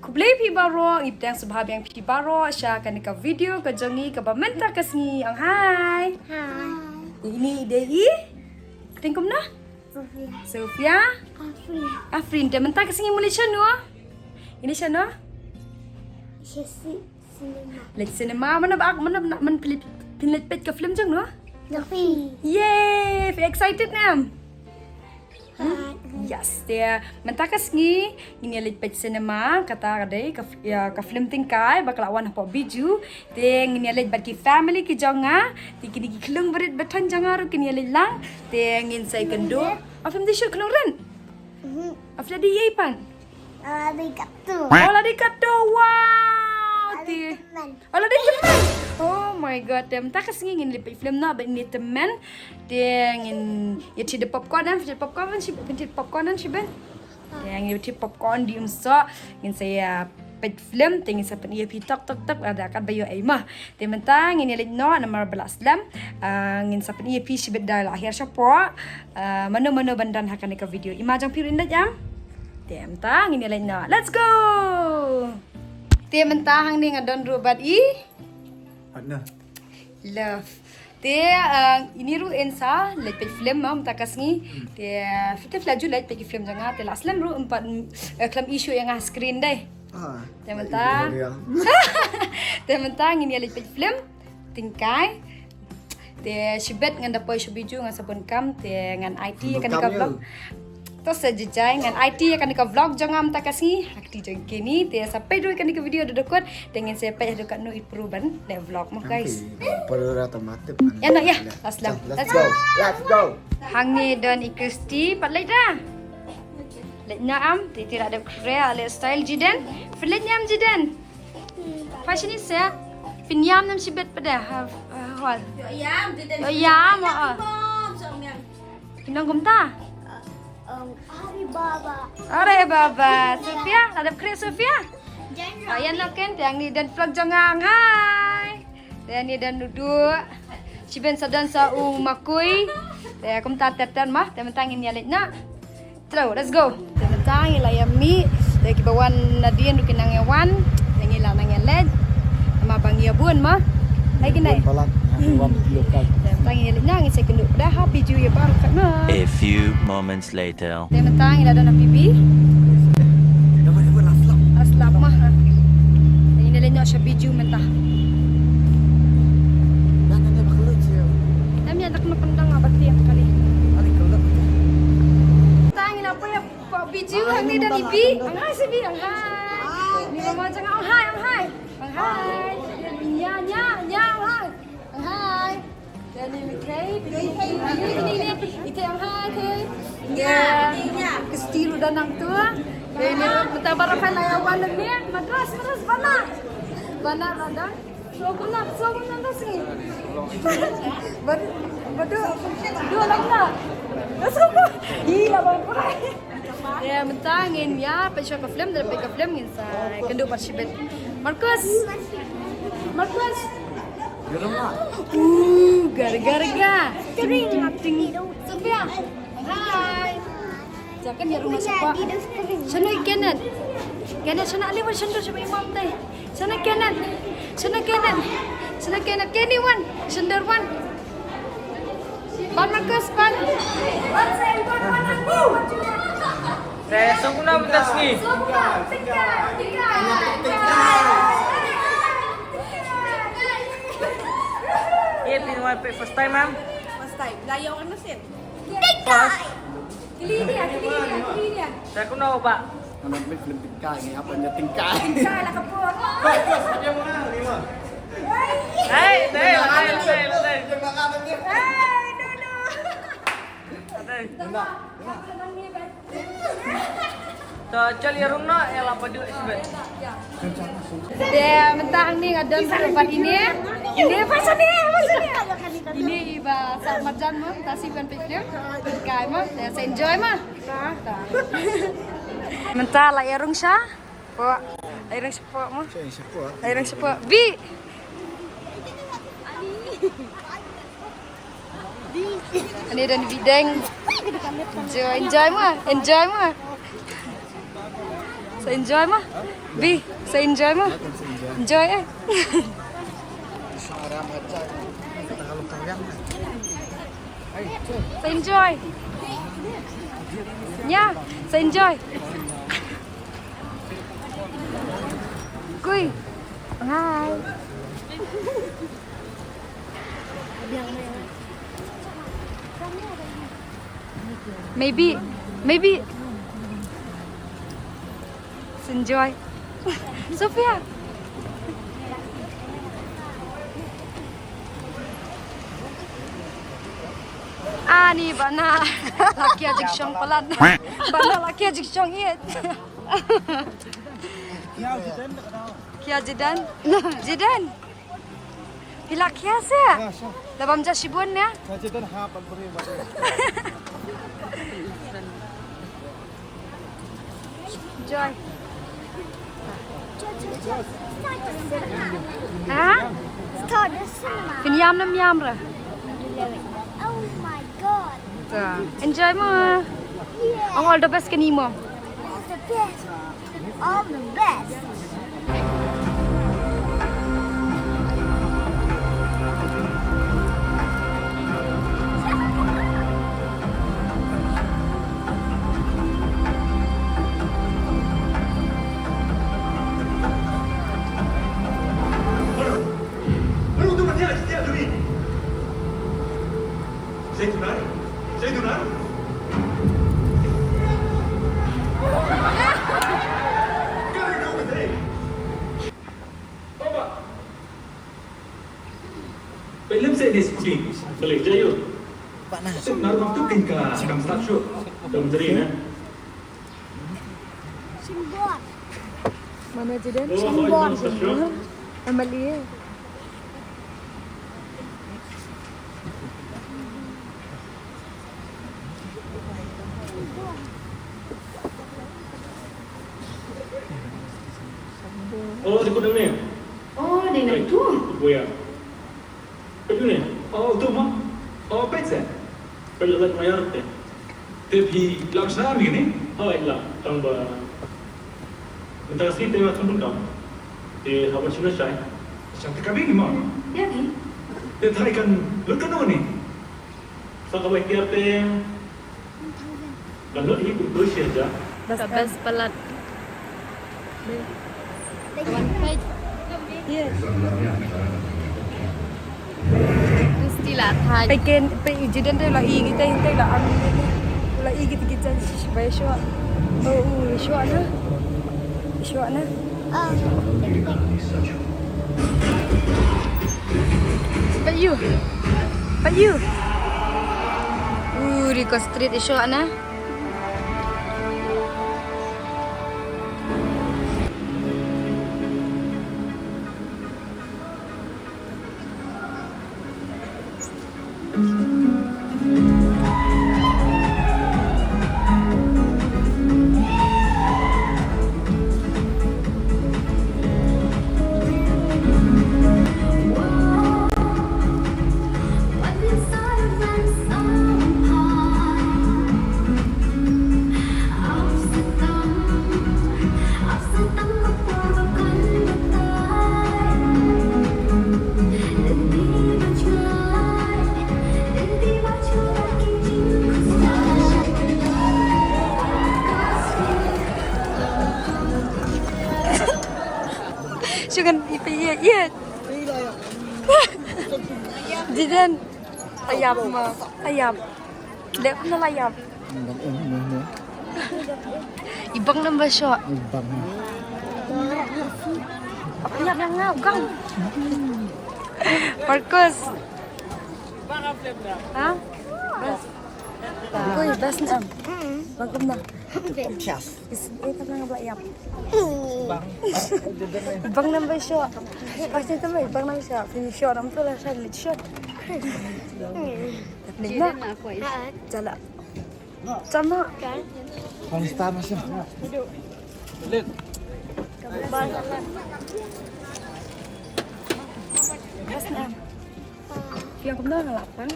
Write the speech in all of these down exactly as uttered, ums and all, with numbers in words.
Khublei phi baroh, ngi pdiang sngewbha biang phi baroh sha kane ka video ka jong ngi kaba mynta ka sngi. Ong hai. Hai. Ine i dei i? Kyrteng kumno? Sofia. Sofia. Afrin. Afrin, te mynta ka sngi muli shano? Ine shano? Shasi. Cinema. Leit cinema, mano ba, mano ba, mano phi leit, phi leit peit ka film jong no? Jong phi. Yay, phi excited ne em? Yes, te mynta ka sngi ngin ïa leit peit cinema, kata ka dei ka, ïa, ka film Tyngkai ba ka la wan hapoh Bijou. Te ngin ïa leit bad ki family ki jong nga, te kine ki khyllung barit ba thon jong nga ruh kin ïa leit lang. Te ngin sa ïakynduh. Ap film dei shuh khyllung rit. Ap film dei ei pan. Ala dei katto. Oh, la dei katto. Wow. Ala dei tymmen. Oh, la dei tymmen. Oh my God. Te mynta ka sngi ngin leit peit film noh bad ine i tymmen. Te ngin ïa thied popcorn, em, thied popcorn, shi, thied popcorn, em, shibit. Te ngin ïa thied popcorn, dih ym soh, ngin sa ïa peit film, te ngin sa pyni ïa phi tok tok tok lada katba ïoh ei mo. Te mynta ngin ïa leit noh namar ba la slem. Ah, ngin sa pyni ïa phi shibit da la hiar shapoh. Ah, mano mano ban don ha kane ka video. I ma jong phi ruh i leit em? Te mynta ngin ïa leit noh. Let's go. Te mynta hangne nga don ruh bad i. Partner. Love. Te, ah, ine ruh yn sa leit peit film mo mynta ka sngi. Te, te phi la ju leit peit ki film jong nga, te la slem ruh em pat, eh, khlem i shuh ïa nga ha screen dei. Ah, te mynta. Te mynta ngin ïa leit peit film Tyngkai. Te shibit ngan da poi sha Bijou ngan sa bun kam, te ngan aiti ïa kane ka vlog. To sa jijai ngan aiti ïa kane ka vlog jong nga mynta ka sngi ha kti jong Kenny. Te sa peit ruh ïa kane ka video da dukut, te ngin sa peit haduh katno i pru ban leh vlog mo guys. Ïa noh ïa, la slem. Let's go. Let's go. Hangne don i Christy, pat leit da. Leit noh em, te ti la dep khreh, leh style Jiden. Phi leit noh em Jiden. Pha shini se. Phin ïam ne em shibit pat da. Ha, ha, hol. Ïoh ïam, Jiden. Ïoh ïam, oh. Phin ong kumta. Um, Ari Baba. Ari Baba. Sofia, la dep khreh Sofia. Jan. Ah, ïa noh ken, te hangne don vlog jong nga, ong hai. Te hangne don u Duh. Shibun sa don sa u Makui. Te kumta ter ter mo, te mynta ngin ïa leit noh. Chalo, let's go. Te mynta ngi la ïa mih. Te kiba wan nadien ruh ki nang ïa wan. Te ngi la nang ïa leit. Namar ba ngi ïa bun mo. Hai ki nai. Bun palat. Ngi wan video kan. Te mynta ngi ïa leit noh, ngi sa ïakynduh pat da ha Bijou ïa baroh katno. A few moments later. Te mynta ngi la don ha P B. Dah boleh buat lah vlog. Ah, slap mo. Te ngi ïa leit noh sha Bijou mynta. Dah, dah, dah, bakal lucu. Em, ïa, dah kena kendang apa tiap kali. Ada kelab. Mynta ngi la poi ha Bijou, hangne don i Bi. Ong hai sha Bi, ong hai. Ni mama jong nga, ong hai, ong hai. Ong hai. Nya, nya, nya, ong hai. Ong hai. Ïa ni, Mithei, Mithei, Mithei, Mithei, Mithei, ong hai, Mithei. Ïa, Christy ruh don hangto. Ïa ni, mynta baroh phi la ïa wan ni, Madras, Madras, Bana. Bana ruh don. Sngewbha, sngewbha, Madras ni. Bad, bad, dua lang na. Sngewbha. Ih, la bang kurai. Ïa, mynta ngin ïa peit sha ka film, da peit ka film ngin sa ïakynduh pat shibit. Marcus. Marcus. Uh, gar gar ga. Ting, ting, ting. Sofia. Hai. Jangan ya rumah siapa. Shano Kenneth. Kenneth shano ali wan shano siapa imam teh. Shano Kenneth. Shano Kenneth. Shano Kenneth. Kenny wan. Shano wan. Pan Marcus, pan. Te sokuna mynta sngi. Ye, phi wan peit first time, mam? First time. La ïa wan masin. First. Kili dia, kili dia, kili dia. Sokuna ba. Ngan peit film Tyngkai ni, apa nya Tyngkai? Tyngkai lah kapur. Hey, hey, hey, hey, hey. Hey, no, no. Hey. To, chal ïa rung noh, ïa la padu sibet. Te mynta hangne nga don ruh bad ine. Ine, pas ine, pas ine. Ine i ba sah marjan mo, mynta shi ban peit film. Tyngkai mo, te sa enjoy mo. Mynta la ïa rung sha. Pok. Ai rang shapoh mo. Ai rang shapoh. Bi. Ani dan bideng. Enjoy, enjoy mo. Enjoy mo. Sa enjoy ma? Bi, sa enjoy ma? Enjoy eh. Sa enjoy. Nya, sa enjoy. Kui. Hi. Maybe, maybe. Sa enjoy. Sophia. Ani bana. La khia jingshong palat. Bana la khia jingshong ïeit. Khia Jidan. Jidan. Phi la khia se? Ïa, sure. La bam ja shibun ne? Ïa, Jidan ha, ban beri, ban beri. Joy. Ha? Start the cinema. Phin ïam ne ym ïam re? Oh my God. Enjoy mo. Yeah. Ong all the best kane mo. All the best. All the best. Peit lem seh ine i scooty. Balei jia ïoh? Suk naduh waktu kein ka kam start shuh. Dang jri ne. Simbor. Mana Jidan? Oh, simbor. Simbor. Amal iya. Oh, di kudang ni. Oh, di nak tu. Buya. Peit ne? Oh, tu ma. Oh, peit se. Peit la mayar te. Te phi la shna mi ne? Hoi la, tang ba. Mynta ka sngi te ma tang bun kam. Te haba shim na shai. Shang te ka bini ma. Ya ni. Te thai kan lut kan ni. Sa ka bai kiar te. Ka best palat. Yes. Mesti lah thai. Peit ken, peit i Jidan te la i kita, kita la am. La i kita, kita bai shuwa. Oh, uh, shuwa na. Shuwa na. Peit ïa u. Peit ïa u. Uh, ri ko street i shuwa na. Shu kan ipe, iya, iya. Jidan. Ayap ma. Ayap. Lep na la yap. Ibang number shot. Ibang. Apa yap yang ngau kang? Marcus. Ha? Bas. Koi, bas na am. Bang kumna. Is, eh, tak pernah ngeblak yap. Bang. Bang number shot. Pasti tu bang number shot. Finish shot, am tu lah saya lead shot. Ni na. Jala. Sama. Kan? Konstan masih. Bang. Bas na. Phi ong kumno nga la pang.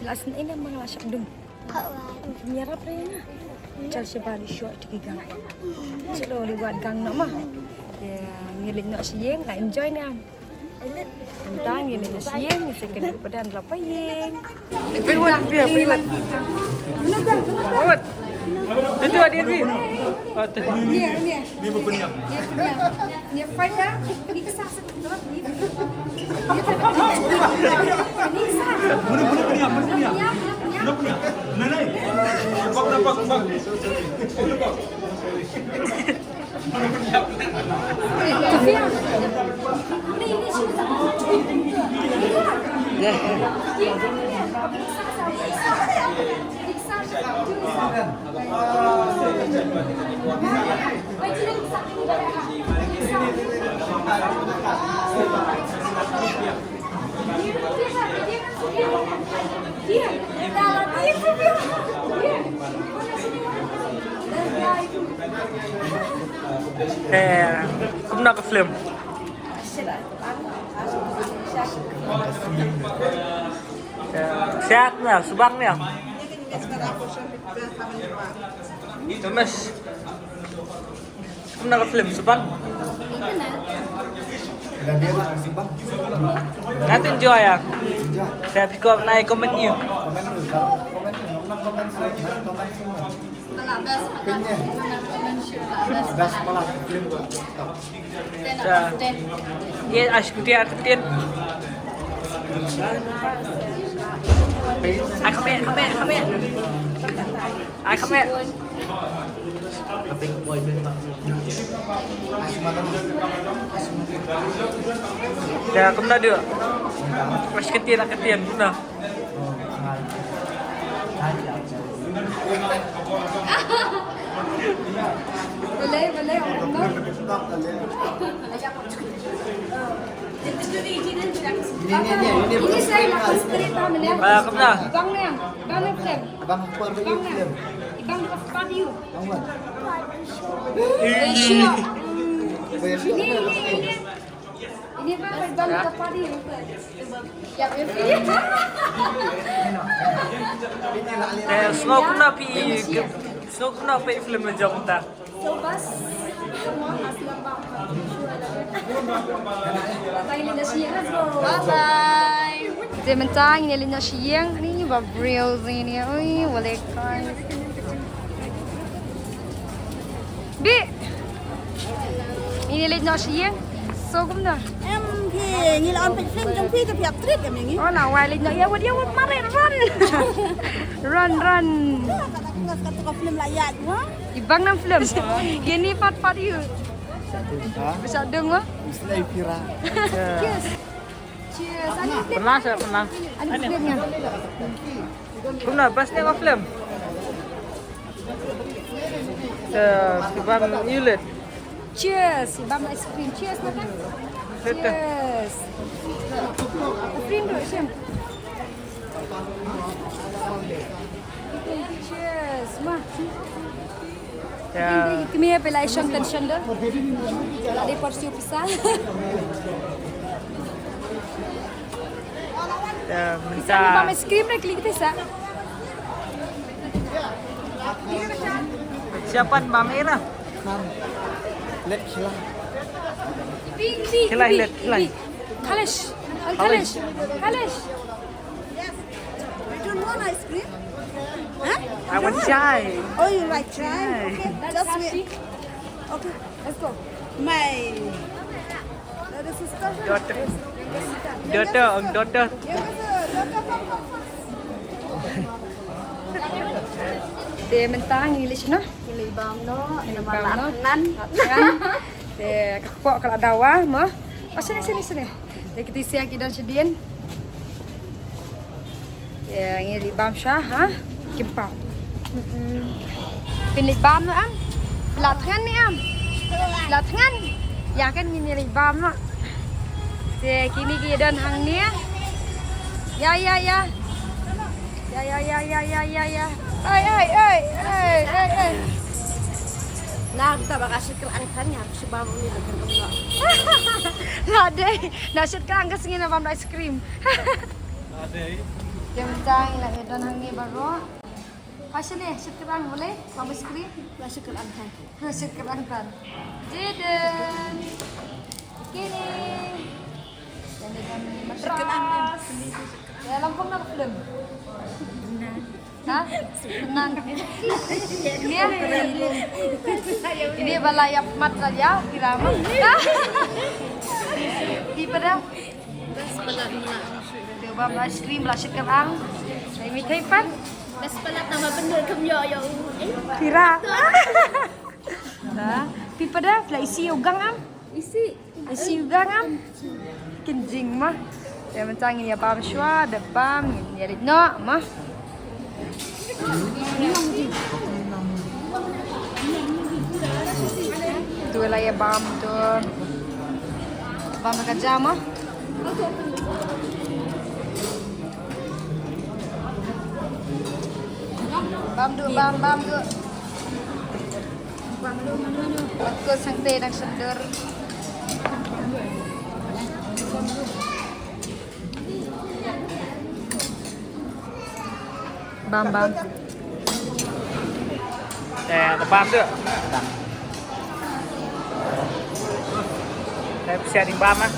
Phi la sngewthuh ne em ba nga la shah dung? Nyarap re na. Chal shaba li shuwa tiki gang. Chalo li wat gang no ma. Ya, ngi leit noh sha ïing, la enjoy ne em. Mynta ngi leit noh sha ïing, ngi sa kynduh padan la pa ïing. Phi wat, phi wat, phi wat. Wat. Itu ada ni. Wat. Ni, ni. Ni bukan yang. Ni bukan yang. Ni fanya, ni kisah. Eh, kumno ka film? Eh, siat na, subang na. Thomas. Kumno ka film, subang? Nga tin enjoy ah. Sa phi ko nai comment ni. Best pala film. Sa ye ash kutia kutin. Ai comment, comment, comment. Ai comment. Ya, kumno dei? Ash kutia kutin kumno? Boleh, boleh. Ini, ini, ini, ini. Ini saya nak cerita mana? Ah, kumno? Bang ni, bang ni film. Bang aku ada film. Bang ni apa dia? Bang. Ini, ini, ini. Ini apa? Bang ni apa dia? Ya, ya. Eh, snow kumno phi, snow kumno phi film jong ta. Bye bye. Te mynta ngin ïa leit noh sha ïing, ni ba briew zini, ui, wale kai. Bi. Ngin ïa leit noh sha ïing. So kumno? Em phi, ngi la wan peit film jong phi te phi ap treat em ngi. Oh, na wai leit noh ïa wad ïa wad mare run. Run, run. Ka film la ïa, ha? Ibang nam film. Kini pat pat yu. Bisa dong, ha? Cheers. Cheers. Pernah saya pernah. Kumno, best nya ka film. Cheers, ibang ilet. Cheers, ibang ice cream. Cheers, makan. Cheers. Ice cream tu, Shem. Cheers, ma. Ya. Kami apa lah, Shem, tension dah. Ada porsi pisang. Ya, minta. Ibang ice cream dah klik kita sa. Siapa bam era? Let khilai. Khilai, let khilai. Khalesh. Khalesh. Khalesh. You don't want ice cream? Huh? I want chai. Oh, you like chai? Chai. Okay. Just wait. Okay, let's go. My daughter, sister. Daughter. Daughter, um, daughter. Te mynta ngi leit shano? Ngi leit bam noh, ngi bam noh. Te ka kpoh ka la dawa mo. Oh, sini, sini, sini. Te kita sia ki don shadien. Te ngi leit bam sha ha Kim Pao. Phin leit bam noh em? Phi la thngan ne em? Phi la thngan? Ïa kan ngin ïa leit bam noh. Te kine ki don hangne. Ïa, ïa, ïa. Ïa, ïa, ïa. Ai, ai, ai. Na, ta ba ka shit ka ang than ïa, ka shit ba ni ka kan. La dei, na shit ka ang ka sngi na bam ice cream. La dei. Te mynta ngi la ïa don hangne baroh. Passion eh, shit kerang boleh? Mama screen? Lah shit kerang kan. Shit kerang kan. Jaden. Kini. Yang dengan matras. Ya, lampung nak film. Ha? Tenang. Ini ya. Ini bala yang mat saja, kira mah. Di pada. Bam ice cream, bala shit kerang. Saya minta ipan. Best pala tambah bener kem yo yo. Kira. Dah. Pi pada, bala isi ugang am. Isi. Isi ugang am. Kenjing mah. Ya mentang ini ya bam shwa, da bam ini ya rit no mah. Tu lah ya bam tu. Bam ka jam ah. Bam du, bam, bam du. Bam du, bam du. Aku sang te dang sendur. Bam, bam. Eh, bam tu. Saya siap di bam ah.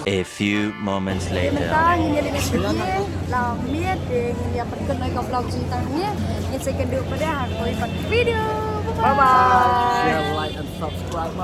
A few moments later. Mynta ngin ïa leit sha ïing, la miet, ngin ïa pynkut noh ïa ka vlog jingtang ne. Ngin sa ïakynduh pat ha kawei pat video. Bye bye. Share, like and subscribe.